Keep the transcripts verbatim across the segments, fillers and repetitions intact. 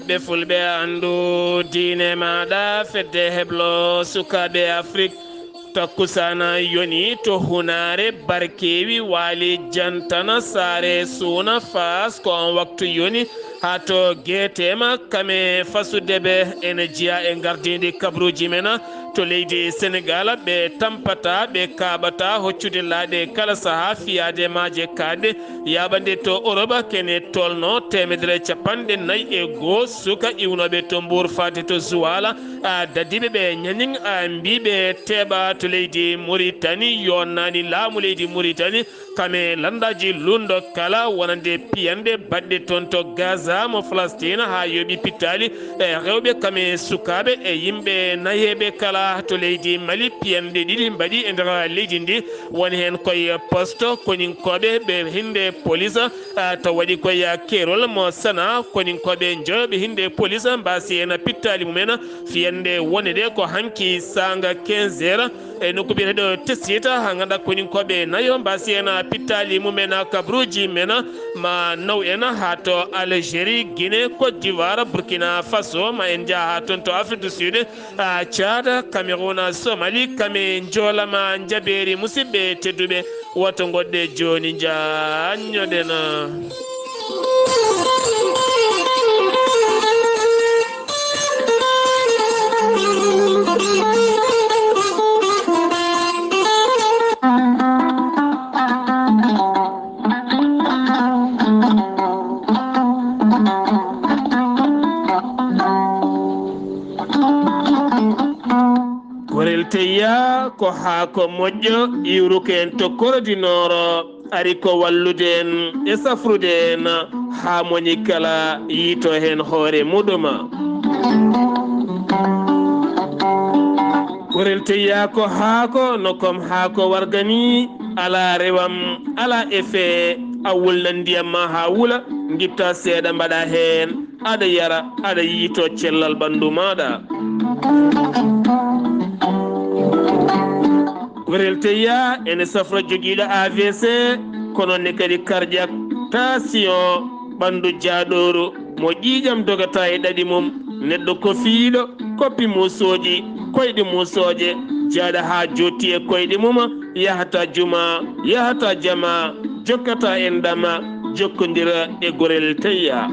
Ɓe fulɓe anndu diine maaɗa, fedde heblo sukaaɓe Afrik. Takkusaana yoni to Hunaare, Barkeewi, Waali, Jantana, Saare, Suuna, Faas, ko on waktu yoni. Haa to Geeteema, kame fasude ɓe ene jeyaa e ngardiindi kabaruuji men to leydi Senegaal. Ɓe tampata, ɓe kaaɓata hoccude laaɗe kala sahaa, fiyaade maaje kaaɗɗe, yaaɓande to Orop, kene tolno teemedere capanɗe nayi e goo suka iwnooɓe to Mbuur faade to Zuwaala, a dadiiɓe ɓe ñañiŋ, a mbiiɓe teeɓa to leydi Muritani, yonnaani laamu leydi Muritani, kame lanndaaji lundo kala, wonande piyanɗe baɗɗe toon to Gaza mo Falastiin, haa yooɓi pittaali, e rewɓe kame sukaaɓe e yimɓe nayeeɓe kala to leydi Mali, piyanɗe ɗiɗi mbaɗi e nder leydi ndi, woni heen koye poste koninkooɓe ɓe hinnde police, a, to waɗi koye keerol mo Sana, koninkooɓe njoyo ɓe hinnde police mbaasi heen pittaali mumen, fiyande wonde ko hanki saanga quinze heures, e nokku biyeteeɗo Tessita, haa ngannduɗaa koninkooɓe nayo mbaasi heen pittaali mumen, kabaruuji men ma naw en haa to Algérie, Guinée, Côte d'Ivoire, Burkina Faso, ma en njah haa toon to Afrique du Sud, a, Tchad, Cameroun, Somalie, kame njoolama njabeeri. Musidɓe tedduɓe, woto ngoɗɗe jooni, njaññoɗen. Gorel teyya ko haako moƴƴo iwruko en to Koro du Nord, ari ko wallude en e safrude en haa moni kala yiito heen hoore muɗum. Gorel teyya ko haako no kom haako warga ni, alaa rewam, alaa effet, a wulna ndiyam ma haa wula, ngipta seeɗa mbaɗa heen, aɗa yara, aɗa yiito cellal ɓanndu maaɗa. Gorel teyya ene safra jogiiɗo A V C, kono ne kadi cardiaque, tension, ɓanndu jaaɗooru, mo ƴiiƴam dogata e ɗaɗi mum, neɗɗo kofiiɗo, koppi muusooji, koyɗe muusooje, jaaɗa haa jootti e koyɗe mum, yahata juma, yahata jama, jokkata enɗam, jokkondira e gorel teyya.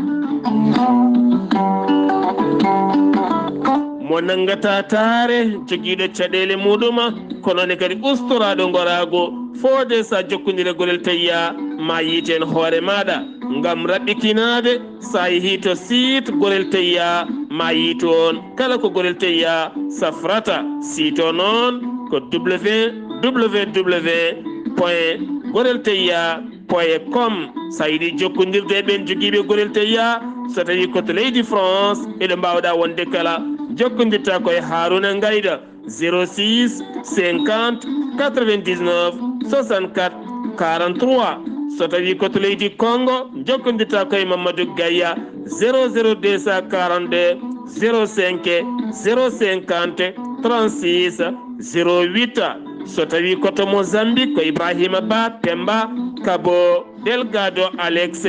Mo nanngata taare, jogiiɗo caɗeele muɗum, kono ne kadi ustoraaɗo ngoraagu, foode sa jokkondira gorel teyya, ma yiiten hoore maaɗa. Ngam raɓɓikinaade, sa yehi to site gorel teyya, ma yiit on kala ko gorel teyya safrata. Site o noon ko www point gorelteyya point com. Sa yiɗi jokkondirde e ɓen jogiiɓe gorel teyya, so tawi ko to leydi France, eɗo mbaawɗa wonde kala, jokkondirta ko e Haruna Ngayda, zéro six cinquante quatre-vingt-dix-neuf soixante-quatre quarante-trois. So tawi ko to leydi Congo, jokkondirta ko e Mamadou Gaya, zéro zéro deux cent quarante-deux zéro cinq zéro cinquante trente-six zéro huit. So tawi ko to Mozambique, ko Ibrahima Ba Pemba Kabo Delgado Alex,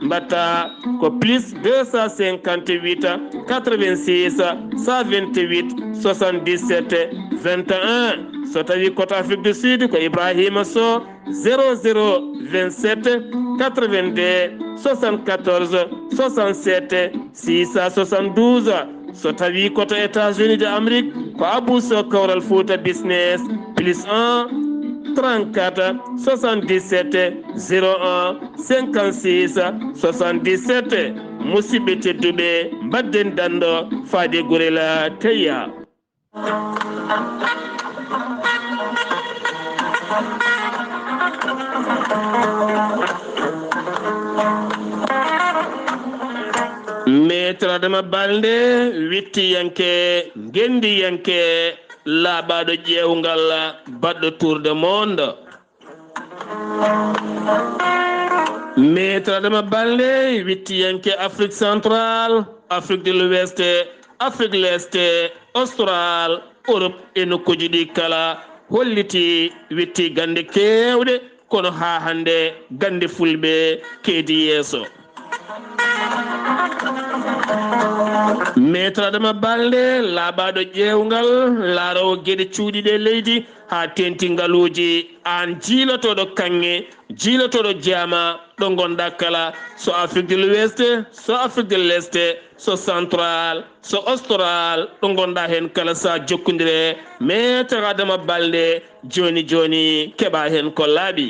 mbatta ko plus deux cent cinquante-huit quatre-vingt-six cent vingt-huit soixante-dix-sept vingt et un. So tawi ko to Afrique du Sud, ko Ibrahima Sow, zéro zéro vingt-sept quatre-vingt-deux soixante-quatorze soixante-sept six cent soixante-douze. So tawi ko to États-Unis de Amérique, ko Abou Sow Kawral Fouta Business, plus un trente-quatre soixante-dix-sept zéro un cinquante-six soixante-dix-sept. Musidɓe tedduɓe, mbadden dando faade gorel teyya. Maître Adama Balde, wittiyanke, ngendiyanke, laaɓaaɗo ƴeewgal, baɗɗo Tour de Monde. Maître Adama Balde, wittiyanke Afrique Centrale, Afrique de l'Ouest, Afrique l'Est, Austral, Europe e nokkuuji ɗi kala, holliti, witti gannde keewɗe, kono haa hannde gannde fulɓe keedi yeeso. Maître Adama Balde, laaɓaaɗo ƴeewngal, laaroowo geɗe cuuɗiiɗe leydi, haa teeŋti ngaluuji. Aan jiilotooɗo kaŋŋe, jiilotooɗo jaama, ɗo ngonɗaa kala, so Afrique de l'Ouest, so Afrique de l'Est, so Central, so Austral, ɗo ngonɗaa heen kala, so a jokkondire Maître Adama Balde, jooni jooni, keɓaa heen ko laaɓi.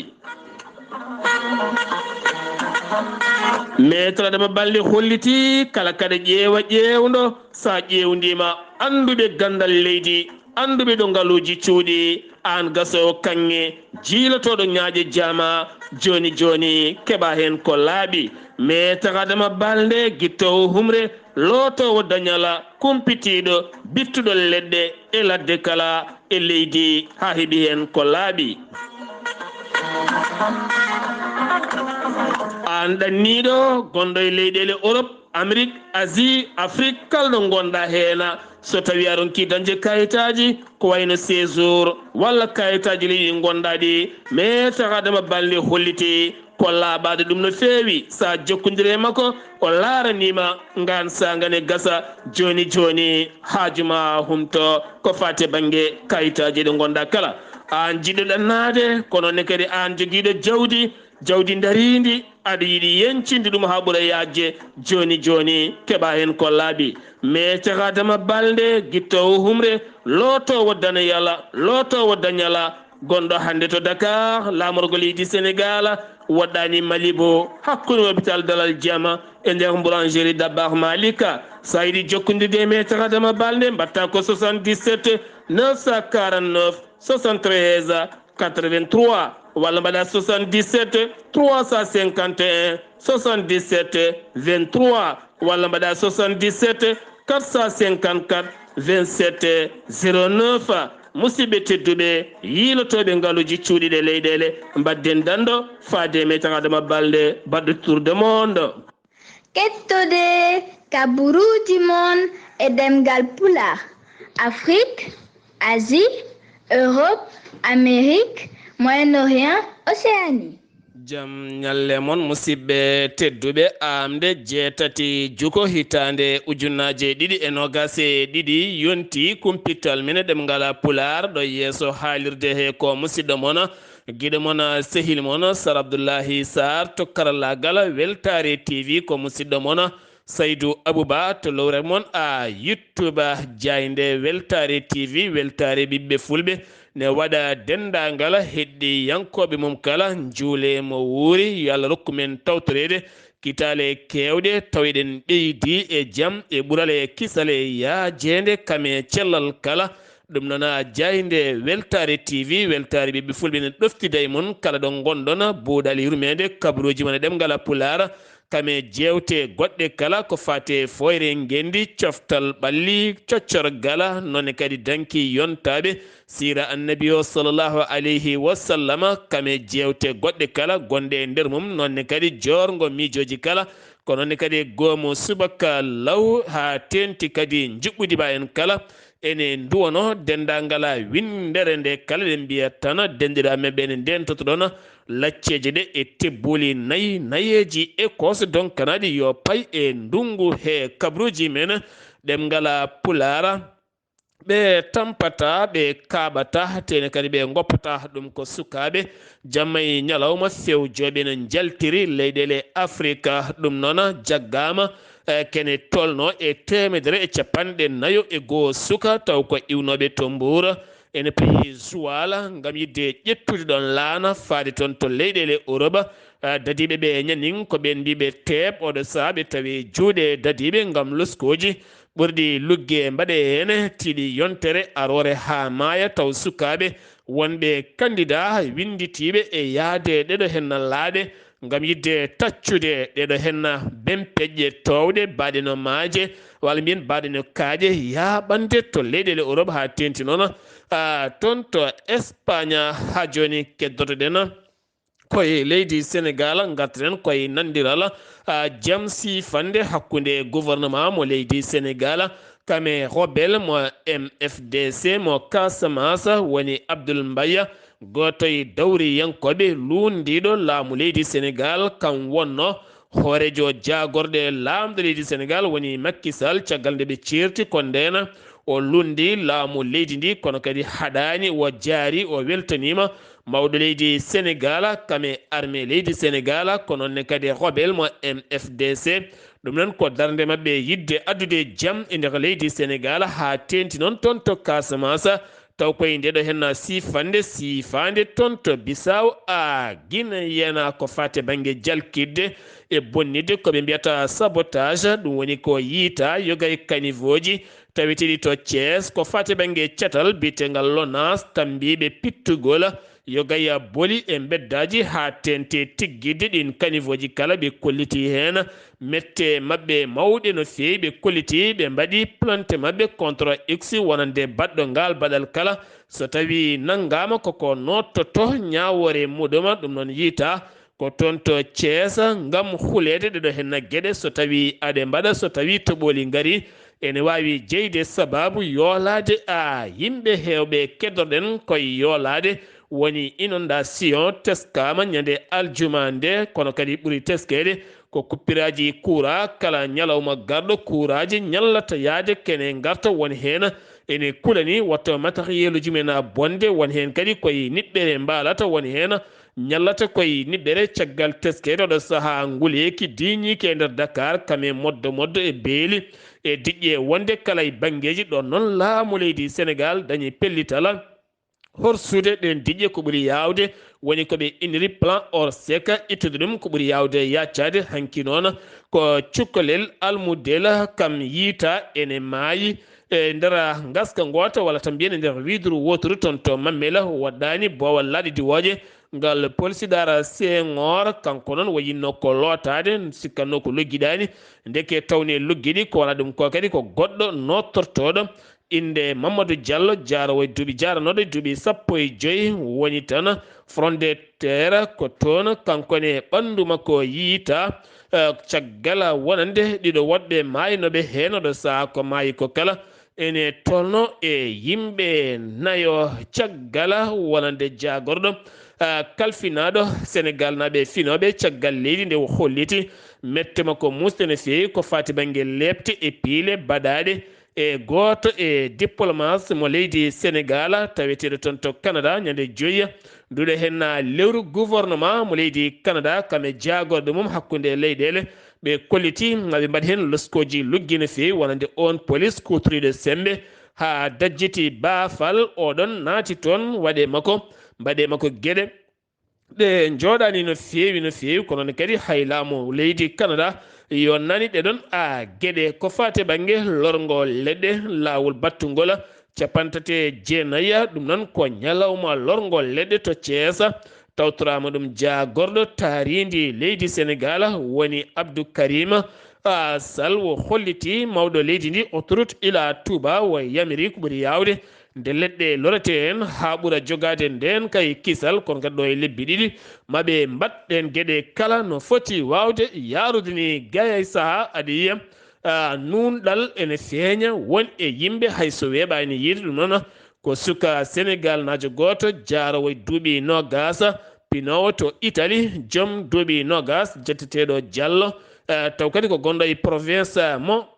Maître Adama Balde hollitii kala kaɗa ƴeewa ƴeewndo, so a ƴeewndiima annduɓe ganndal leydi, annduɓe ɗo ngaluuji cuuɗi, aan gasoowo kaŋŋe, jiilotooɗo ñaaƴe jaama, jooni jooni, keɓaa heen ko laaɓi. Maître Adama Balde, gittoowo humre, lootoowo dañal, kumpitiiɗo, bittuɗo leɗɗe e ladde kala e leydi, haa heɓi heen ko laaɓi. Aan ɗanniiɗo, gonɗo e leyɗeele Europe, Amérique, Asie, Afrique, kala ɗo ngonɗaa heen, so tawii a ronkii dañde kayitaaji, ko wayno séjour walla kayitaaji leydi ɗi ngonɗaa ɗi, Maître Adama Balde hollitii ko laaɓaaɗo ɗum no feewi. So a jokkondire e makko, o laaranii ma ngaan saanga ne gasa. Jooni jooni, haaju ma humto ko faati e bannge kayitaaji ɗi ngonɗaa kala. Aan jiɗɗo ɗannaade, kono ne kadi aan jogiiɗo jawdi, jawdi ndariindi, aɗa yiɗi yeñcinde ɗum haa ɓura yaajde, jooni jooni, keɓaa heen ko laaɓi. Maître Adama Balde, gittoowo humre, lootoowo daneyal, lootoowo dañal, gonɗo hannde to Dakar, laamorgo leydi Senegaal, woɗɗaani Malibo, hakkunde hôpital Dalal Jam e nder boulangerie Dabakh Malika. So a yiɗi jokkondirde e Maître Adama Balde, mbaɗtaa ko soixante-dix-sept neuf cent quarante-neuf soixante-treize quatre-vingt-trois, walla mbaɗaa soixante-dix-sept trois cent cinquante et un soixante-dix-sept vingt-trois, walla mbaɗaa soixante-dix-sept quatre cent cinquante-quatre vingt-sept zéro neuf. Musidɓe tedduɓe, yiilotooɓe ngaluuji cuuɗiiɗe leyɗeele, mbaɗden danɗo faade e Maître Adama Balde, baɗɗo Tour de Monde. Kettude kabaruuji mon e ɗemngal Pulaar, Afrik, Asie, Europe, Amerik, Moyen-Orient, Océanie. Jam ñalle mon, musidɓe tedduɓe. Aamde jeetati juko hitaande ujunnaaje ɗiɗi e noogaas e ɗiɗi, yonti kumpital men e ɗemngal Pulaar, ɗo yeeso haalirde he ko musidɗo mon, giɗo mon, sehil mon, Sar Abdullahi Sarr, to karallaagal Weltaare T V, ko musidɗo mon, Saydu Abuba, to lowre mon a YouTube, jaaynde Weltaare T V, Weltaare ɓiɓɓe Fulɓe, ne waɗa denndaangal heɗɗiyankooɓe mum kala, njuule mo wuuri, yo Allah rokku men tawtoreede kitaale keewɗe, taw eɗen ɓeydi e jam, e ɓural, e kisal, e yaajeende, kam e cellal kala. Ɗum noon, a jaaynde Weltaare T V, Weltaare ɓiɓɓe Fulɓe ne ɗoftida e mon kala ɗo ngonɗon, buuɗal yurmeende, kabaruuji mon e ɗemngal Pulaar, kam e jeewte goɗɗe kala ko faati e fooyre ngenndi, coftal ɓalli, coccorgal, noon ne kadi danki yontaaɓe, siira Annabi o sallallahu alayhi wa sallama, kam e jeewte goɗɗe kala gonɗe e nder mum, noon ne kadi joorngo miijooji kala, ko noon ne kadi goomu subaka law haa teeŋti kadi njuɓɓudi ma en kala. Ene nduwono denndaangal winndere nde kala, eɗen mbiya tan denndiraaɓe men ɓe ne ndeentoto ɗoon lacceeje ɗe e tebbuuli nayi, nayeeji e koos donkanaaɗi yo pay e ndunngu he kabaruuji men ɗemngal Pulaar. Ɓe tampata, ɓe kaaɓata, tene kadi ɓe ngoppata, ɗum ko sukaaɓe jamma e ñalawma fewjooɓe no njaltiri leyɗeele Afrika. Ɗum noon jaggaama, eh, kene tolno e teemedere e capanɗe nayo e goo suka, taw ko iwnooɓe to Mbuur, ene payi Joal, ngam yiɗde ƴettude ɗoon laana faade toon to leyɗeele Europe. Eh, dadiiɓe ɓe ñanin ko ɓeen mbiiɓe teeɓ, oɗo sahaa ɓe tawi juuɗe dadiiɓe ngam loskooji ɓurɗi lugge mbaɗe heen, tiiɗi yontere aroore haa maaya, taw sukaaɓe wonɓe kandida winnditiiɓe e yahde ɗeɗo henna laaɗe ngam yiɗde taccude ɗeɗo henna bempeƴƴe toowɗe baaɗe no maaje, walla mbiyen baaɗe no kaaƴe, yaaɓande to leyɗeele Europe haa teeŋti noon, ah, toon to Espagne. Haa jooni keddoto-ɗen koye leydi Senegaal, ngarten koye nanndiral, ah, jam siifannde hakkunde gouvernement mo leydi Senegaal, kam e rebelle mo M F D C mo Casamance, woni Abdoul Mbaye, gooto e dawriyankooɓe luutndiiɗo laamu leydi Senegaal, kam wonno Hooreejo jaagorɗe laamɗo leydi Senegal woni Macky Sall, caggal nde ɓe ceerti ko ndeena, o lunndii laamu leydi ndi, kono kadi haɗaani, o jaari, o weltaniima mawɗo leydi Senegal, kam e armée leydi Senegal, ko noon ne kadi rebelle mo M F D C. Ɗum noon ko darnde maɓɓe yiɗde addude jam e nder leydi Senegal, haa teeŋti noon toon to Casamance, taw koye nde ɗo henna siifannde, siifaande toon to Bissau, a Guinéen, ko faati e bannge jalkitde e bonnitde ko ɓe mbiyata sabotage, ɗum woni ko yiyta yoga e kaniwooji taweteeɗi to Thiès, ko faati e bannge catal biyeteegal LONASE, tammbiiɓe pittugol yoga e boli e mbeddaaji haa teeŋti tiggitde ɗiin kaniwooji kala, ɓe kollitii heen mette maɓɓe mawɗe no feewi, ɓe kollitii, ɓe mbaɗi plainte maɓɓe contre X wonande baɗɗo ngaal baɗal kala, so tawii nanngaama koko noottoto ñaawoore muɗum, ɗum noon yiyta ko toon to Thiès ngam huleede ɗee ɗoo henna geɗe, so tawii aɗe mbaɗa, so tawii toɓooli ngarii, ene waawi jeyde sabaabu yoolaade a yimɓe heewɓe keddorɗen koye yoolaade, woni inondation teskaama ñande aljuma nde, kono kadi ɓuri teskeede ko kuppiraaji kuuraa kala ñalawma garɗo, kuuraaji ñallata yahde kene ngarta, won heen ene kulani woto matériel uji men bonde, won heen kadi koye niɓɓere mbaalata, won heen ñallata koye niɓɓere caggal teskeede oɗo sahaa nguleeki diiñiiki e nder Dakar, kam e moddo moddo e beeli e diƴƴe wonde kala e banngeeji ɗo noon laamu leydi Senegal dañi pellital horsude ɗeen diƴƴe ko ɓuri yaawde woni ko ɓe inniri plan Orsec, ittude ɗum ko ɓuri yaawde yaccaade. Hanki noon ko cukkalel almudel kam yiyta ene maayi e nder ngaska ngoota walla tan mbiyen e nder widuru wooturu toon to Mammela, waɗɗaani boowal laaɗe diwooje ngal Polsidara Senghor, kanko noon o yinnoo ko lootaade, sikkatnoo ko luggiɗaani, ndeke tawni e luggiɗi ko wonaa ɗum ko kadi ko goɗɗo noottortooɗo innde Mamadou Diallo, jaaroowo e duuɓi, jaaranooɗo e duuɓi sappo e joy woni tan Front de Terre, ko toon kanko ne ɓanndu makko yiyta, eh, caggal wonande ɗiɗo woɗɓe maaynooɓe heen oɗo sahaa ko maayi ko kala ene tolno e yimɓe nayo caggal wonande jaagorɗo, eh, kalfinaaɗo Senegal naaɓe finooɓe caggal leydi nde o holliti mette makko muusde no feewi ko faati bannge leepte e piile baɗaaɗe e gooto e diplomate mo leydi Senegal taweteeɗo toon to Canada ñande joyi nduɗo henna lewru gouvernement mo leydi Canada kam e jaagorɓe mum hakkunde leyɗeele ɓe kolliti maɓe mbaɗi heen loskooji luggi no feewi wonande oon police kuutoriiɗo semmbe haa dajjiti baafal oɗon naati toon waɗe makko mbaɗe makko geɗe ɗe njooɗaani no feewi, no feewi, kono noon kadi hay laamu leydi Canada yonnani ɗe ɗoon a geɗe ko faati e bannge lorngo leɗɗe, laawol battungol capanɗe tati e jeenayi, ɗum noon ko ñalawma lorngo leɗɗe to Thiès, tawtoraama ɗum jaagorɗo taariindi leydi Senegal woni Abdou Karim, a, Sall, o holliti mawɗo leydi ndi autoroute Ila Touba o yamiri ko ɓuri yaawde nde leɗɗe lorete heen haa ɓura jogaade ndeen kay kisal, kono kadi ɗo e lebbi ɗiɗi ma ɓe mbaɗ ɗeen geɗe kala no foti waawde yaarude ni gaya e sahaa aɗa yiya, a, nuunɗal ene feeña won e yimɓe hay so weeɓaani yiide ɗum noon. Ko suka Senegal naajo gooto jaaroowo e duuɓi noogaas, pinoowo to Itali, joom duuɓi noogaas, jetteteeɗo Jallo, a, taw kadi ko gonɗo e province mo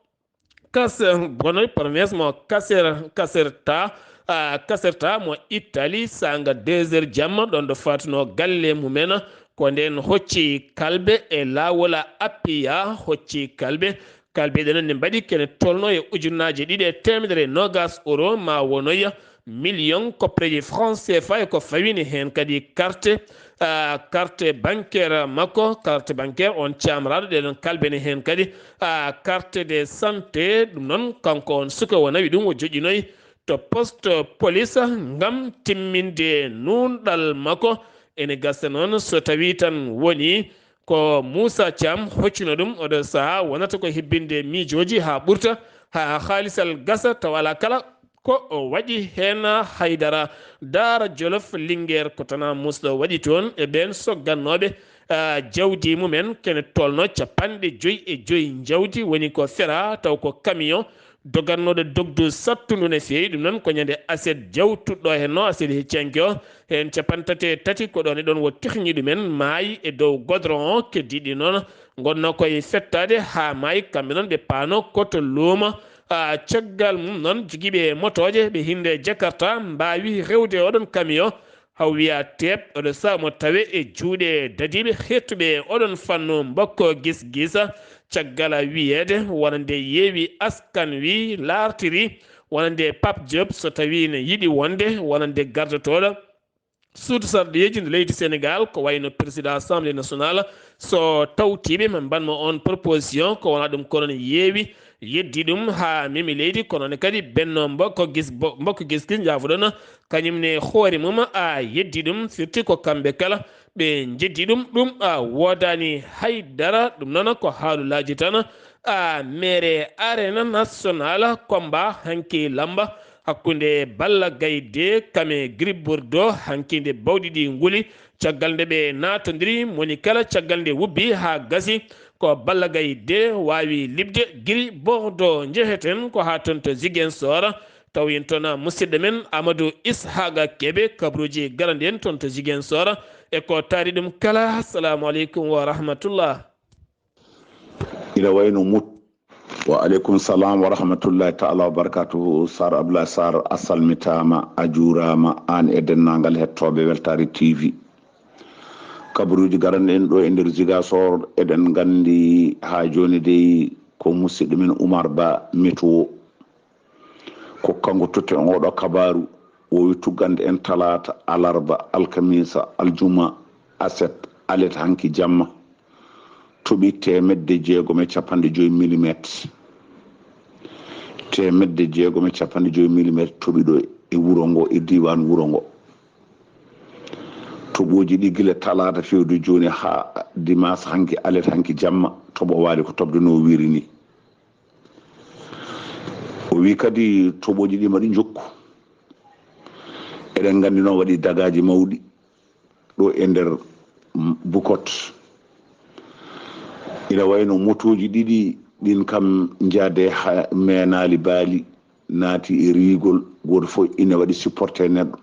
Kas-, gonɗo e province mo Kaser-, Kaserta, a, Kaserta mo Itali, saanga deux heures jamma, ɗoon ɗo faatnoo galle mumen, ko ndeen hocci kalbe e laawol Appiya, hocci kalbe. Kalbe ɗe noon ne mbaɗi kene tolnoo e ujunnaaje ɗiɗi e teemedere e noogaas euro, ma wonoya million koppereeji franc C F A e ko fawini heen kadi carte, a, carte bancaire makko, carte bancaire on caamraaɗo ɗe ɗoon kalbe ne heen kadi, a, carte de santé, ɗum noon kanko on suka o nawi ɗum o joƴƴinoyi to poste police ngam timminde nuunɗal makko. Ene gasa noon so tawii tan woni ko Moussa Thiam hoccino ɗum, oɗo sahaa wonata ko hebbinde miijooji haa ɓurta, haa haalisal gasa, tawa alaa kala ko o waɗi heen haydara. Daara Jolof, Linguère, ko Tana Musɗo waɗi toon e ɓeen soggannooɓe, a, jawdi mumen, kene tolno capanɗe joyi e joyi njawdi woni ko feraa, taw ko camion dogannooɗo dogdu sattundu ne feewi. Ɗum noon ko ñande aset jawtuɗo heen no, aset heccanke o, heen capanɗe tati e tati ko ɗoon e ɗoon wo tihni ɗumen, maayi e dow godron o, keddiiɗi noon ngonno koye fettaade haa maayi. Kamɓe noon ɓe paano koto luuma. A, caggal mum noon, jogiiɓe motooje, ɓe hinnde Jakarta, mbaawi rewde oɗon kamiyo. Haw wiya teep, oɗo saha mo tawe e juuɗe dadiiɓe heɗtuɓe oɗon fannu mbokko gis-gisa. Caggal a wiyeede wonande yeewi askan wi laartiri, wonande Pape Diop so tawi ne yiɗi wonde wonande gardotooɗo suudu sarɗiyeeji nde leydi Senegal, ko wayno président assemblée nationale, so tawtiiɓe ma mbanmo on proposition, ko wona ɗum kono ne yeewi yeddi ɗum haa memi leydi, kono ne kadi Benno Mbokko Gis-, Bo-, Mbokko Giski, njaafoɗon, kañum ne hoore mum a yeddi ɗum, firti ko kamɓe kala ɓe njeddi ɗum, ɗum a woodaani hay dara, ɗum noon ko haalulaaji tan. A, mere arena national combat hanki lamba hakkunde Balla Gaye de kame Gris Bordeaux, hanki nde bawɗi ɗi nguli, caggal nde ɓe naatondiri, moni kala caggal nde wubbi haa gasi, ko Balla Gaye de waawi liɓde Gris Bordeaux. Njeheten ko haa toon to Ziguinchor, taw yen toon musidɗo men Amadou Ishaqa Kebe, kabruuji garande en toon to Ziguinchor, e ko taari ɗum kala. Assalamu aleykum wa rahmatullah. Ina wayno Mut. Wa aleykum salam wa rahmatullahi taala wa barakatuhu. Sar Abdoulaye Sar, a salmitaama, a juuraama, aan e denndaangal hettooɓe Weltaare T V. Kabaruuji garanɗe en ɗo e nder Ziguinchor, eɗen nganndi haa jooni dey ko musidɗo men Oumar Ba, météo. Ko kanko totti en oɗo kabaaru, o wi tuggande en talaata, alarba, alkamisa, aljuma, aset, alet hanki jamma. Toɓi teemedde jeegom e capanɗe joyi millimetre. Teemedde jeegom e capanɗe joyi millimetre toɓi ɗo e wuro ngo, e diiwaan wuro ngo. Toɓooji ɗi gila talaata fewde jooni haa dimanche hanki, alet hanki jamma, toɓo waali ko toɓde no wiiri ni. O wi kadi toɓooji ɗi maɗi njokku. Eɗen nganndi noon waɗi dagaaji mawɗi ɗo e nder, mm, Bukot. Ina wayno motooji ɗiɗi ɗin kam njaade ha meenaali baali, naati e riigol, gooto fof ina waɗi supporté neɗɗo.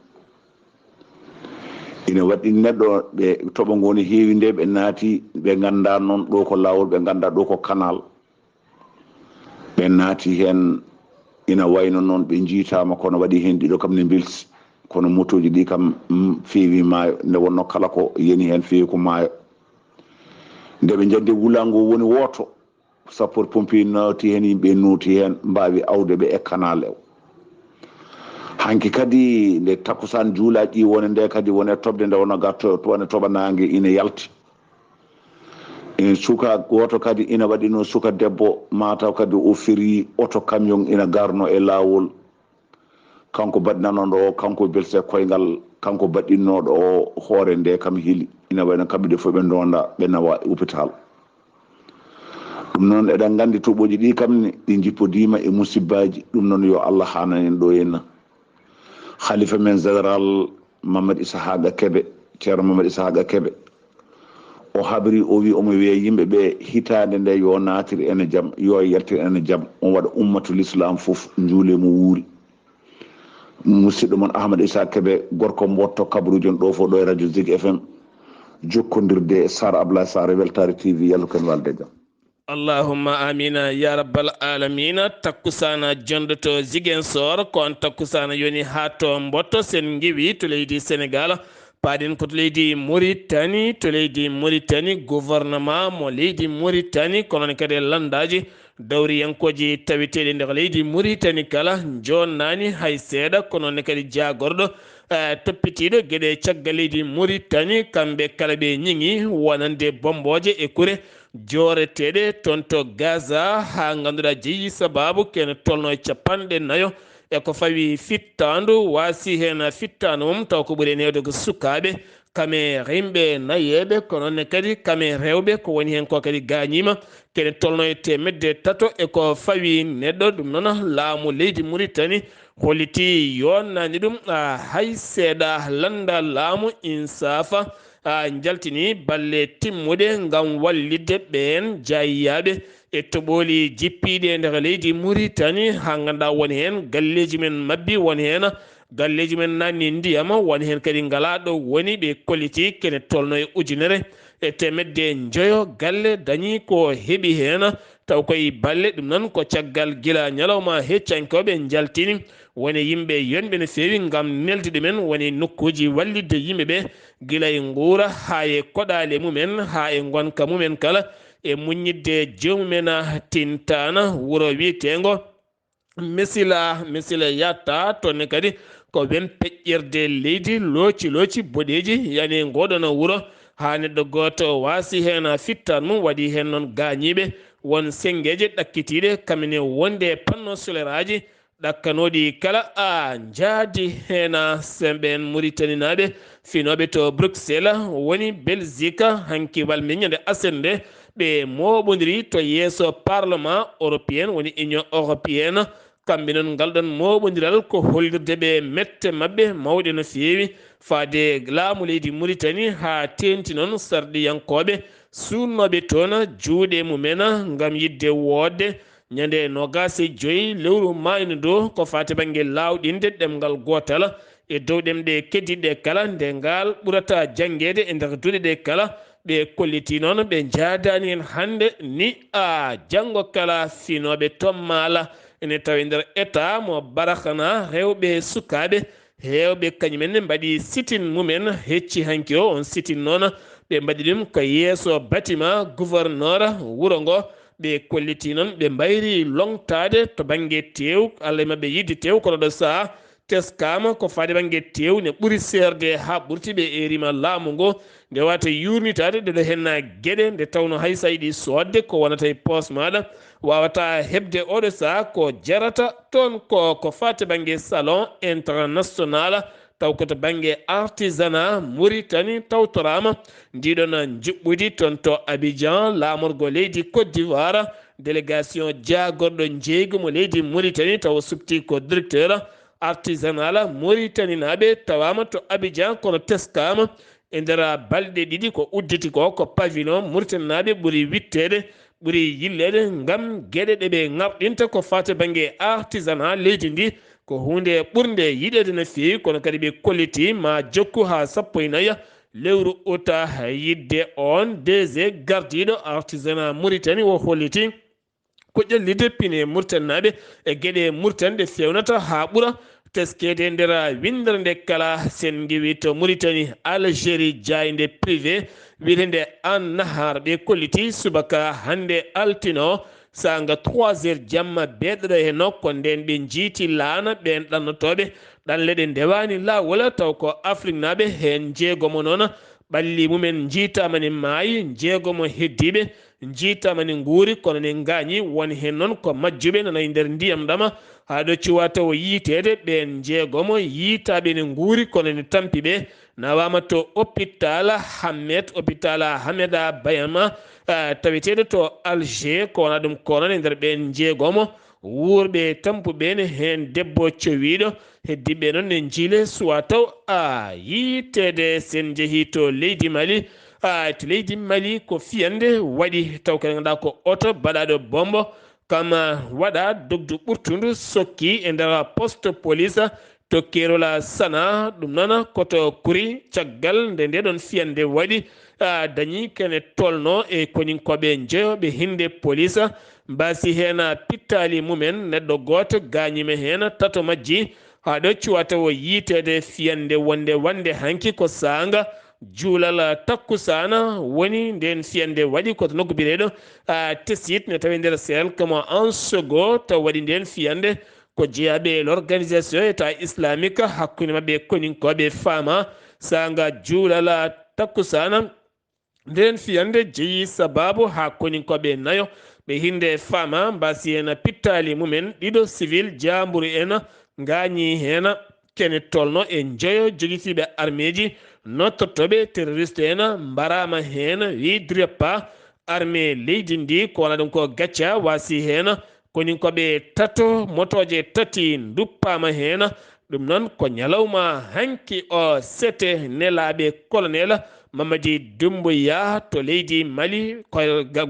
Ina waɗi neɗɗo, ɓe toɓo ngo no heewi nde, ɓe naati, ɓe nganndaa noon ɗo ko laawol, ɓe nganndaa ɗo ko canal. Ɓe naati heen, ina wayno noon ɓe njiitaama, kono waɗi heen ɗiɗo kam ne mbelsi, kono motooji ɗi kam, mm, feewi maayo, nde wonno kala ko yani heen feewi ko maayo. Nde ɓe njanndi wulaango woni wooto, sapeur pompier naati heen, yimɓe nooti heen, mbaawi awde ɓe e canal o. Hanki kadi nde takkusaan juulaaji ɗi woni nde kadi woni e toɓde, nde wonno gatto woni toɓa naange ina yalti. En suka gooto kadi ina waɗino suka debbo, mataw kadi o firi oto camion ina garno e laawol. Kanko baɗɗinanooɗo o, kanko belsi e koyngal, kanko baɗɗinnooɗo o hoore nde kam heli. Ina wayno kamɓe ɗe fof ɓe ndonda, ɓe nawa e hôpital. Ɗum noon eɗen nganndi toɓooji ɗi kam ne ɗi njippodiima e musibbaaji. Ɗum noon yo Allah haanan en ɗo henna. Khalifa men général Mamadou Ishaqa Kebe, Ceerno Mamadou Ishaqa Kebe, o habri, o wi omo wiya yimɓe ɓe hitaande nde yo naatir ene jam, yo yaltir ene jam, on waɗa ummatul islam fof njuule mo wuuri. Musidɗo mon Ahmad Issa Kebe, gorko Mbotto, kabaruuji on ɗo fof ɗo e radio Zig F M, jokkondirde e Sar Ablaye Sar e Weltare T V, yallu ken walde jam. Allahumma amina ya rabbal alamina. Takkusana jondoto Ziguinchor, ko on takkusana yoni ha to Mbotto, sen ngiwi to leydi Senegal. Paaɗen ko to leydi Mauritanie, to leydi Mauritanie, gouvernement mo leydi Mauritanie, kono ne kadi e landaaji dawriyankooji taweteeɗi nder leydi Mauritanie kala, jonnani hay seeɗa, kono ne kadi jaagorɗo, eh, toppitiiɗo geɗe caggal leydi Mauritanie, kamɓe kala ɓe ñiŋi wonande bombooje e kure jooreteeɗe toon to Gaza, haa ngannduɗaa jeyi sabaabu kene tolno e capanɗe nayo e ko fawi fittaandu, waasi heen fittaandu mum, taw ko ɓuri neewde ko sukaaɓe, kame rimɓe nayeeɓe, ko noon ne kadi kame rewɓe, ko woni heen ko kadi gaañiima, kene tolno e teemedde tato e ko fawi neɗɗo. Ɗum noon, laamu leydi Mauritanie holliti yonnani ɗum, ah, hay seeɗa. Lannda laamu Insaafa, ah, njaltini balle timmuɗe ngam wallitde ɓeen jaayiyaaɓe e toɓooli jippiiɗi e nder leydi Mauritanie, haa ngannduɗaa won heen galleeji men mabbi, won heen Galleeji mumen naatni ndiyam, won heen kadi ngalaa ɗo woni, ɓe kolliti kene tolno e ujunere e teemedde njoyo galle dañi ko heɓi heen, taw koye balle. Ɗum noon ko caggal gila ñalawma heccankooɓe njaltini, woni yimɓe yonɓe no feewi ngam nelde ɗumen, woni nokkuuji wallitde yimɓe ɓe, gila e nguura haa e koɗaale mumen, haa e ngonka mumen kala, e muññitde joomum en tintaana wuro wiyeteengo Mesila, Mesila yatta toon ne kadi ko wem peƴƴirde leydi looci looci boɗeeji yani ngoɗono wuro haa neɗɗo gooto waasi heen fittan mum, waɗi heen noon gaañiiɓe, won senngeeje ɗakkitiiɗe kamine wonde panneau solaire aji ɗakkanooɗi kala a njaadi heen semɓe en Muritaninaaɓe finooɓe to Bruxelles woni Belgique hanki wal meññande aset nde ɓe mooɓondiri to yeeso Parlement européen woni Union européenne. Kamɓe noon ngal ɗon mooɓondiral ko hollirde ɓe mette maɓɓe mawɗe no feewi faade laamu leydi Muritani haa teeŋti noon sarɗiyankooɓe suunnooɓe toon juuɗe mumen ngam yiɗde woodde ñande noogaas e joy lewru maayno ɗo ko faati bannge laawɗinde ɗemngal gootal e dow ɗemɗe keddiiɗe kala nde ngal ɓurata janngeede e nder duɗe ɗe kala. Ɓe kolliti noon ɓe njaadaani heen hannde ni a janngo kala finooɓe to maala ene tawi nder état mo barakana rewɓe e sukaaɓe heewɓe kañumen ne mbaɗi sitin mumen hecci hanki o on sitin noon ɓe mbaɗi ɗum ko yeeso batima gouverneur wuro ngo. Ɓe kolliti noon ɓe mbayri longtaade to bannge teew, Allah e maɓɓe yiɗde teew kono ɗo saha teskaama ko faade bannge teew ne ɓuri seerde haa ɓurti ɓe erima laamu ngo nde wata yuurnitaade ɗeɗo henna geɗe nde tawno hay sa yiɗi soodde ko wonata e poos maɗa wawata heɓde oɗo saha ko jarata toon ko ko faate bannge salon international taw koto bannge artisanat Mauritanie tawtoraama ndiɗon njuɓɓudi toon to Abidjan laamorgo leydi Côte d'Ivoire. Délégation jaagorɗo njeeygu mo leydi Mauritanie tawa subti ko directeur artisanal Mauritanie naaɓe tawaama to Abidjan kono teskaama e nder balɗe ɗiɗi ko udditi ko ko pavillon Mauritanie naaɓe ɓuri witteede ɓuri yilleede ngam geɗe ɗe ɓe ŋarɗinta ko faate bannge artisanat leydi ndi ko huunde ɓurnde yiɗeede no feewi kono kadi ɓe kolliti ma jokku haa sappo e nayi lewru uta yidde on D G gardiiɗo artisanat Mauritanie o holliti ko ƴellitde pine murtannaaɓe e geɗe murtan ɗe feewnata haa ɓura teskeede nder winndere nde kala sen ngiwi to Mauritanie Algérie jaaynde privé wiyeteende An Nahar ɓe kolliti subaka hannde altino saanga trois heures jamma beeɗoɗo he nokko nden ɓe njiiti laana ɓeen ɗannotooɓe ɗanle ɗe ndewaani laawol taw ko afriknaaɓe heen njeegomo noon ɓalli mumen njiitaama ne maayi njeegomo heddiiɓe njiitaama ne nguuri kono ne ngaañi won heen noon ko majjuɓe nana e nder ndiyam ɗama haa ɗo cuwa taw yiiteede ɓeen njeegomo yiitaaɓe ne nguuri kono ne tampi ɓe nawaama to hôpital Hammet hôpital Hameda Bayama taweteeɗo to Alger ko wona ɗum ko noon e nder ɓeen njeegomo wuurɓe tampuɓe ne heen debbo cowiiɗo heddiɓe noon ne njiile suwa taw a yiiteede sen njehii to leydi Mali. To leydi Mali ko fiyannde waɗi taw kadi ngannduɗaa ko oto baɗaaɗo bombo kam waɗa dogdu ɓurtundu sokki e nder poste police to keerola sana ɗum noon koto kuri caggal nde ndeɗon fiyannde waɗi dañi kene tolno e koninkoɓe njeyoɓe hinde police mbasi heen pittaali mumen neɗɗo gooto gaañima heen tato majji haa ɗo cuwata o yiiteede fiyannde wonde wannde hanki ko saanga juulal takkusaana woni ndeen fiyannde waɗi koto nokku biyeteeɗo tesit ne tawi nder seel kamo ansogo taw waɗi ndeen fiyannde ko jeyaaɓe e l'organisation état islamique hakkunde maɓɓe e koninkooɓe faama saanga juulal takkusaana ndeen fiyannde jeyi sabaabu haa koninkooɓe nayo ɓe hinde faama mbasi heen pittaali mumen ɗiɗo civil jaamburu en ngaañi heen kene tolno e njoyo jogitiiɓe armeeji nottortooɓe terroriste en mbaraama heen wi dreppa armée leydi ndi ko wona ɗum ko gacca wasi heen koninkoɓe tato motooje tati nduppaama heen ɗum noon ko ñalawma hanki o sete nelaaɓe colonel mamadi dumbuya to leydi mali ko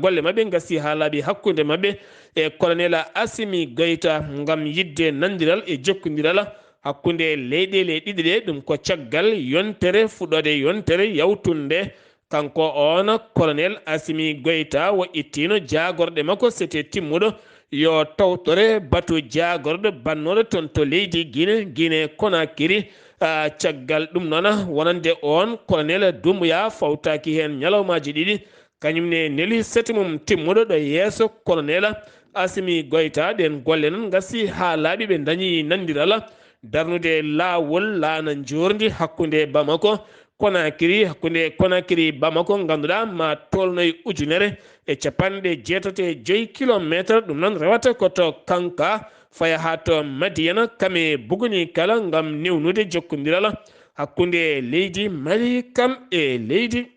golle maɓɓe ngasi haa laaɓi hakkunde maɓɓe e colonel asimi goyta ngam yiɗde nanndiral e jokkondiral hakkunde leyɗeele ɗiɗi ɗe. Ɗum ko caggal yontere, fuɗɗoode yontere yawtunde. Kanko on, Colonel Assimi Goïta, o ittiino jaagorɗe makko, sete timmuɗo, yo tawtore batu jaagorɗo bannooɗo toon to leydi Guinée, Guinée Conakry. Ah, caggal ɗum noon, wonande on, Colonel Doumbouya fawtaaki heen ñalawmaaji ɗiɗi, kañum ne neli sete mum timmuɗo ɗo yeeso Colonel Assimi Goïta. Ɗeen golle noon ngasi haa laaɓi, ɓe ndañi nanndiral darnude laawol laana njoorndi hakkunde Bamako Conakry, hakkunde Conakry Bamako, ngannduɗaa ma tolnoy ujunere e capanɗe jeetati e joy kilomeeter. Ɗum noon rewata ko to Kanka, faya haa to Madiyana, kam e Buguni kala, ngam newnude jokkondiral hakkunde leydi Mali kam e leydi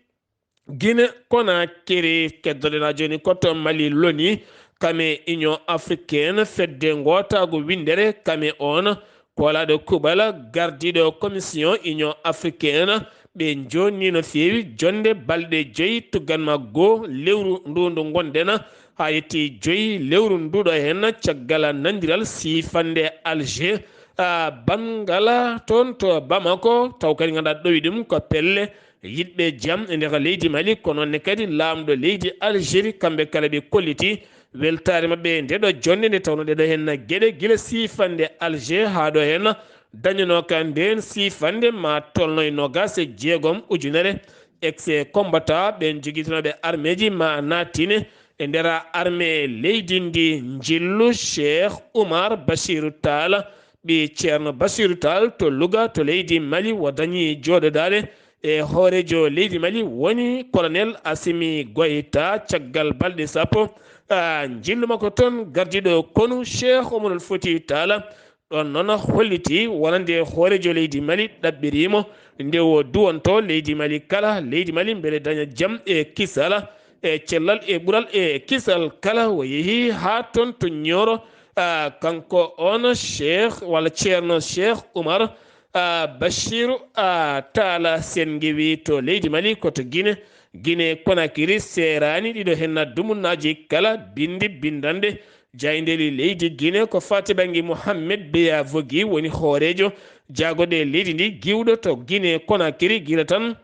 Guinée Conakry. Keddoɗen haa jooni ko to Mali Loni, kam e Union Africaine, fedde ngootaagu winndere, kam e on koolaaɗo kuuɓal, gardiiɗo Commission Union Africaine. Ɓe njoonni no feewi, jonnde balɗe joyi, tuggan ma goo lewru ndu ndu ngonɗen, haa yetti joyi lewru ndu ɗo heen, caggal nanndiral siifannde Alger, ah, banngal toon to Bamako, taw kadi ngannduɗaa ɗowi ɗum ko pelle yiɗɓe jam e nder leydi Mali, kono ne kadi laamɗo leydi Algérie, kamɓe kala ɓe kolliti weltaare maɓɓe e nde ɗo jonnde, nde tawnoo ɗee ɗo heen geɗe gila siifannde Alger haa ɗo heen dañanoo ka ndeen siifannde ma tolno e noogaas e jeegom ujunere ex-combattant, ɓeen jogiitinooɓe armeeji ma naatine e nder armée leydi ndi. Njillu Cheikh Oumar Bachirou Tall, ɓii Ceerno Bachirou Tall to Louga to leydi Mali, o dañi jooɗodaade e hooreejo leydi Mali, woni Colonel Assimi Goïta. Caggal balɗe sappo, ah, njillu makko toon gardiiɗo konu Cheikh Omarul Fouti Tall, ɗoon noon holliti wonande hooreejo leydi Mali, ɗaɓɓiriimo nde o duwonto leydi Mali kala leydi Mali mbele daña jam e kisal e cellal e ɓural e kisal kala. O yehi haa toon to Nioro, ah, kanko on Cheikh walla Ceerno Cheikh Oumar, ah, Bachirou, ah, Talla Sen Ngewi to leydi Mali, ko to Guinée, Guinée Conakry, seeraani ɗiɗo heen dumunnaaji kala, binndi, binndanɗe, jaayndeeli leydi Guinée. Ko faati bannge Mohamed Beya Vogi woni hooreejo jaagorɗe leydi ndi, giwɗo to Guinée Conakry, gila tan,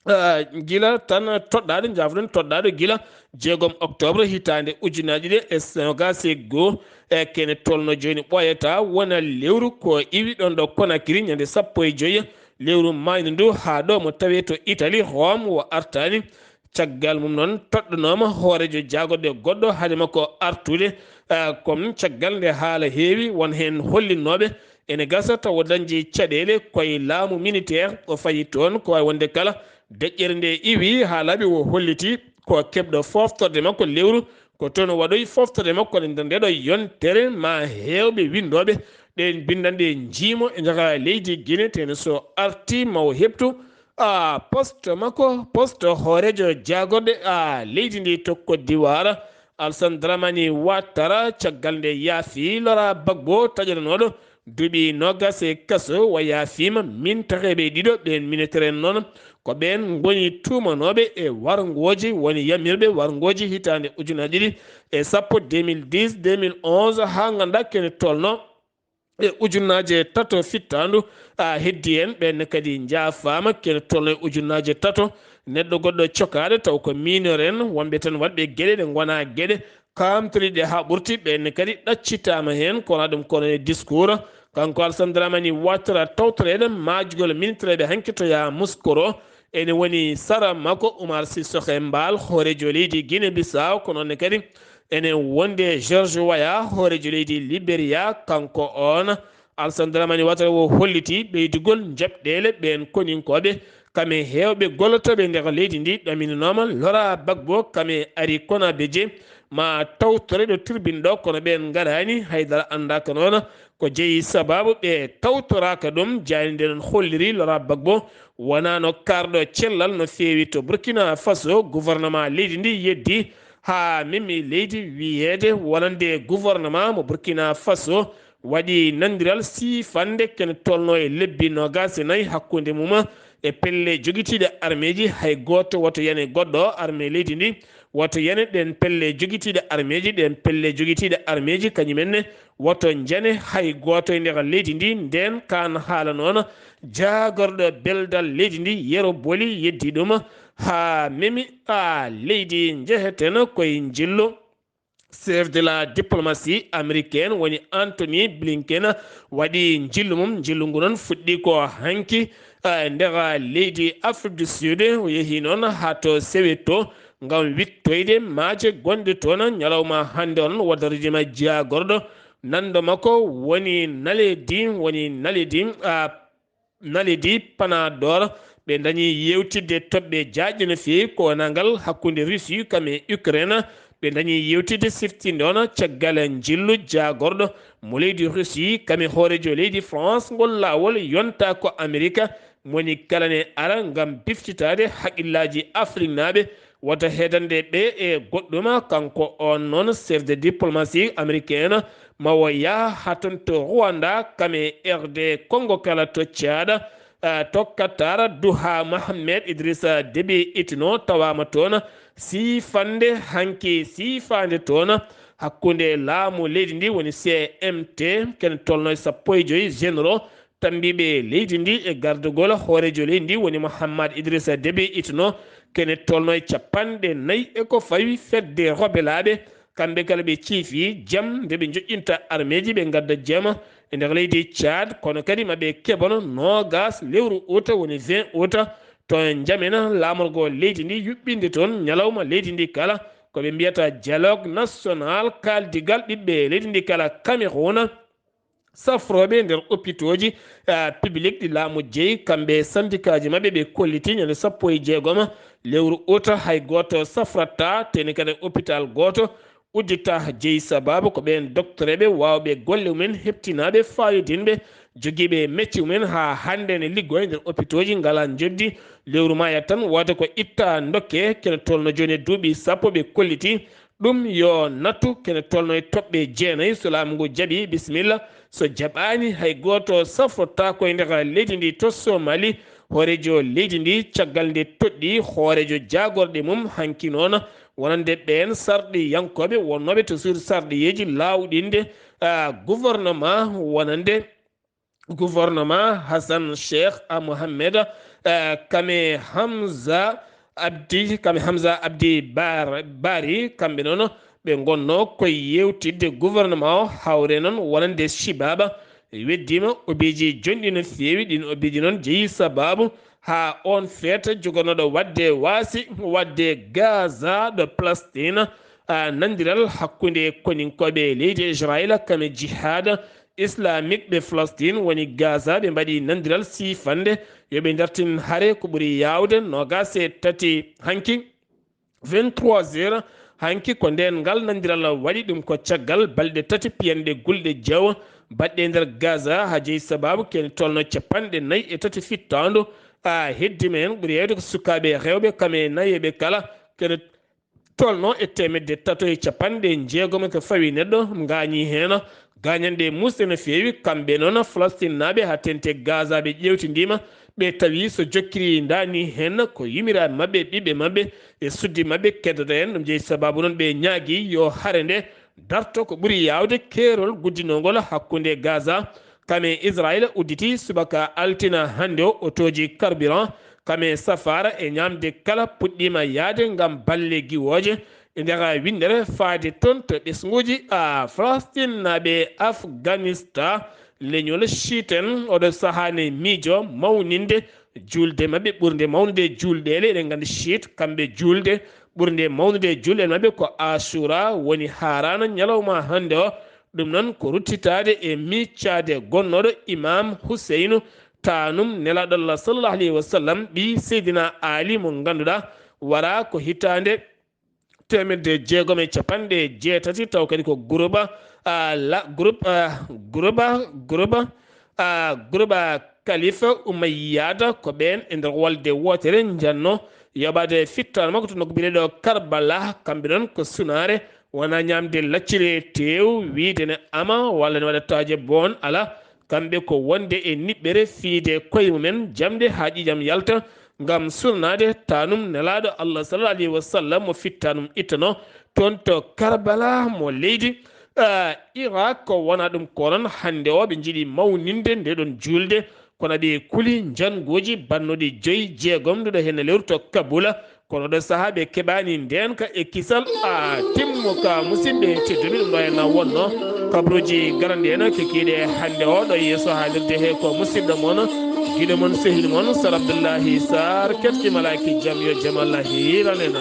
ah, gila tan toɗɗaaɗo, njaafo-ɗen, toɗɗaaɗo gila jeegom octobre hitaande ujunnaji ɗiɗi e noogaas e goo. E kene tolno jooni ɓooyata wona lewru ko iwi ɗoon ɗo Conakry ñande sappo e joy lewru maaydu ndu, haa ɗo mo tawee to Italie, Rome, o artaani. Caggal mum noon, toɗɗanooma hooreejo jaagorɗe goɗɗo hade makko artude, ah, kono caggal nde haala heewi, won heen hollinnooɓe ene gasa tawa dañde caɗeele koye laamu militaire, o fayi toon. Ko waawi wonde kala, deƴƴere nde iwi haa laaɓi, o holliti ko keɓɗo fooftorde makko lewru, ko toon o waɗoyi fooftorde makko e nder nde ɗo yontere. Ma heewɓe winndooɓe ɗeen binndanɗe njiimo e nder leydi Guinée, tene so arti ma o heɓtu, ah, poste makko, poste hooreejo jaagorɗe, ah, leydi ndi to Côte d'Ivoire, Alassane Dramane Ouattara, caggal nde yaafi Laurent Gbagbo, taƴananooɗo duuɓi noogaas e kaso, o yaafiima. Mintaheeɓe ɗiɗo ɓeen, mineteren noon, ko ɓeen ngoni tuumanooɓe e warngooji, woni yamirɓe warngooji hitaande ujunaaji ɗiɗi e sappo, deux mille dix, deux mille onze, haa nganndaa kene tolno e ujunnaaje tato fittaandu, a, heddi en. Ɓeen ne kadi njaafaama, kene tolno e ujunnaaje tato. Neɗɗo goɗɗo cokaaɗo, taw ko mineur en, wonɓe tan waɗɓe geɗe ɗe ngonaa geɗe kaamtoriiɗe haa ɓurti. Ɓeen ne kadi ɗaccitaama heen, kono ɗum kono e discours. Kanko Alassane Dramane Ouattara, tawtoreeɗo maajgol minitireeɓe hanki to Yamoussoukro, ene woni sara makko Oumar Sissoko Embaló, hooreejo leydi Guinée Bissau, ko noon ne kadi ene wonde George Weah, hooreejo leydi Liberia. Kanko oon, Alassane Dramane Ouattara, o holliti ɓeydugol njaɓɗeele ɓeen koninkooɓe, kam e heewɓe gollotooɓe nder leydi ndi. Ɗaminanooma Laurent Gbagbo, kam e Henri Konan Bédié, ma tawtore ɗo tribune ɗo, kono ɓeen ngaraani, haydara anndaaka noon ko jeyi sabaabu ɓe tawtoraaka ɗum. Jaaynde noon holliri Laurent Gbagbo wonaano kaarɗo cellal no feewi to Burkina Faso. Gouvernement leydi ndi yeddi haa memi leydi wiyeede wonande gouvernement mo Burkina Faso waɗi nanndiral siifannde kene tolno e lebbi noogaas e nayi hakkunde mum e pelle jogitiiɗe armeeji. Hay gooto woto yane goɗɗo, armee leydi ndi woto yane ɗeen pelle jogitiiɗe armeeji. Ɗeen pelle jogitiiɗe armeeji kañum en ne woto njane hay gooto e nder leydi ndi. Ndeen kaan haala noon jaagorɗo beldal leydi ndi, Yero Boli, yeddi ɗum haa memi, a leydi njeheten koye njillu. Chef de la diplomatie américaine woni Anthony Blinken waɗi njillu mum. Njillu ngu noon fuɗɗi ko hanki, eh, nder leydi Afrique du Sud. O yehi noon haa to Soweto ngam wittoyde maaje gonɗe toon. Ñalawma hannde o noon, o darodiima jaagorɗo nanndo makko woni naledi, woni naledi, ah, naledi Panador. Ɓe ndañi yewtidde toɓɓe jaajɗe no feewi, ko wonangal hakkunde Russie kam e Ukraine. Ɓe ndañi yewtidde siftinde on caggal njillu jaagorɗo mo leydi Russie kam e hooreejo leydi France. Ngol laawol yonta ko Amerika moni kala ne ara ngam biftitaade haqillaaji Afriknaaɓe, wota heedande ɓe e goɗɗum. Kanko on noon chef de diplomatie américain, ma o yaha haa toon to Rwanda, kam e R D Congo kala to Tchad, eh, to Qatar, duha Mohamed Idrissa Déby Itno tawaama toon, siifande hanki siifaande toon hakkunde laamu leydi ndi woni C M T, kene tolno e sappo e joyi généraux tambiiɓe leydi ndi e gardugol hooreejo leydi ndi woni Mohamed Idrissa Déby Itno, kene tolno e capanɗe nayi e ko fawi fedde rebelaaɓe. Kamɓe kala ɓe ciifi jam nde ɓe njoƴƴinta armeeji, ɓe ngadda jam e nder leydi Tchad, kono kadi ma ɓe keɓano noogas lewru uta, woni vingt uta, to njamena laamorgo leydi ndi, yuɓɓinde toon ñalawma leydi ndi kala, ko ɓe mbiyata dialogue national, kaaldigal ɓiɓɓe leydi ndi kala, Cameroun. Safrooɓe nder opitooji, ah, public ɗi laamu jeyi, kamɓe sandikaaji maɓɓe ɓe kolliti ñande sappo e jeegom lewru uta hay gooto safrataa, teni kadi hôpital gooto uddita. Jeyi sababu ko ɓeen doktoreeɓe waawɓe golle mumen, heptinaaɓe, faayodinɓe, jogiiɓe mecce mumen haa hannde ne liggoo e nder opitooji, ngalaa njoɓdi. Lewru maaya tan wooda ko itta dokke, kene tolno jooni e duuɓi sappo ɓe kolliti. Ɗum yo nattu kene tolno e toɓɓe jeenayi. So laamu ngu jaɓi, bisimilla. So jaɓaani, hay gooto safrotaako e nder leydi ndi. To Somali, hooreejo leydi ndi, caggal nde toɗɗi hooreejo jaagorɗe mum hanki noon, wonande ɓeen sarɗiyankooɓe wonnooɓe to suudu sarɗiyeeji laawɗinde, ah, gouvernement wonande gouvernement Hassan Cheikh Mohamed, eh, kame Hamza Abdi, kame Hamza Abdi Bar-, Bari, kamɓe noon ɓe ngonno koye yewtidde gouvernement o, hawre noon wonande Shibaba. Weddima obeeji jonɗi no feewi, ɗin obeeji noon jeyi sababu haa on feeta jogonoɗo wadde waasi, wadde Gaza ɗo Palestine, ah, nandiral hakkunde koninkooɓe leydi Israila kame Jihad Islamique ɓe Palestine woni Gaza, ɓe mbaɗi nandiral siifande yo ɓe dartin hare ko ɓuri yaawde noogaas e tati hanki, vingt-trois heures hanki. Ko ndeen ngal nandiral waɗi, ɗum ko caggal balɗe tati piyanɗe gulɗe jeewo baɗɗe nder Gaza, haa jeyi sababu kene tolno capanɗe nayi e tati fittaandu. A heddima heen ɓuri heewde ko sukaaɓe rewɓe kame nayeeɓe kala, kene tolno e teemedde tato e capanɗe jeegom ko fawi neɗɗo ngaañi heen. Gaañanɗe muusɗe no feewi, kamɓe noon Palestinnaaɓe haa teeŋti Gaza ɓe ƴeewtindiima, ɓe tawi so jokkiri ndaani heen ko yimiraaɓe maɓɓe, ɓiɓɓe maɓɓe e suddi maɓɓe keddata heen. Ɗum jeyi sababu noon ɓe ñaagi yo hare nde darto ko ɓuri yaawde keerol guddinongol hakkunde Gaza kame Israila udditi subaka altina hannde o, otooji carburant kame safaara e ñaamde kala puɗɗiima yahde ngam balle giwooje e nder winndere faade toon to ɓesnguuji a Palestinnaaɓe Afganistan. Leñol Chiite en oɗo sahaa ne miijo mawninde juulde maɓɓe ɓurnde mawnude juulɗeele. Eɗen nganndi Chiite kamɓe juulde ɓurnde mawnude juulɗeele maɓɓe ko Ashura, woni haaraana ñalawma hannde o. Ɗum noon ko ruttitaade e miicaade gonnooɗo Imaam Huseynu, taanum Nelaaɗo Allah sallallahu alayhi wa sallam, ɓii Seydina Ali mo ngannduɗaa wara ko hitaande teemedde jeegom e capanɗe jeetati, taw kadi ko guruba, a, la, groupe, a, guruba, guruba, a, guruba Kalifa Umayyada, ko ɓeen e nder wolde wootere njanno yoɓaade fittaandu makko to nokku biyeteeɗo Karbala. Kamɓe noon ko sunaare, wona ñaamde lacciri e teew, wiyde ne ama walla ne waɗa taaje boon, alaa. Kamɓe ko wonde e niɓɓere fiyde koye mumen jamɗe haa ƴiiƴam yalta ngam sunanaade taanum Nelaaɗo Allah sallallahu alayhi wa sallam mo fittaanum ittano toon to Karbala mo leydi Iraq ko wona ɗum ko noon hannde o ɓe njiɗi mawninde nde ɗon juulde, kono ɓe kuli njannguuji bannoɗi joyi jeegom nduɗo heen lewru to Kabula. Kono ɗo sahaa ɓe keɓaani ndeen ka e kisal a timmo ka musidɓe tedduɓe ɗum ɗo heen wonno kabruuji garanɗi heen kekiiɗe hannde o ɗo yeeso haalirde he ko musidɗo mon giɗo mon sehil mon Sar Abdullahi Sar ketti malaaki jam yo jam Allah hiiran en.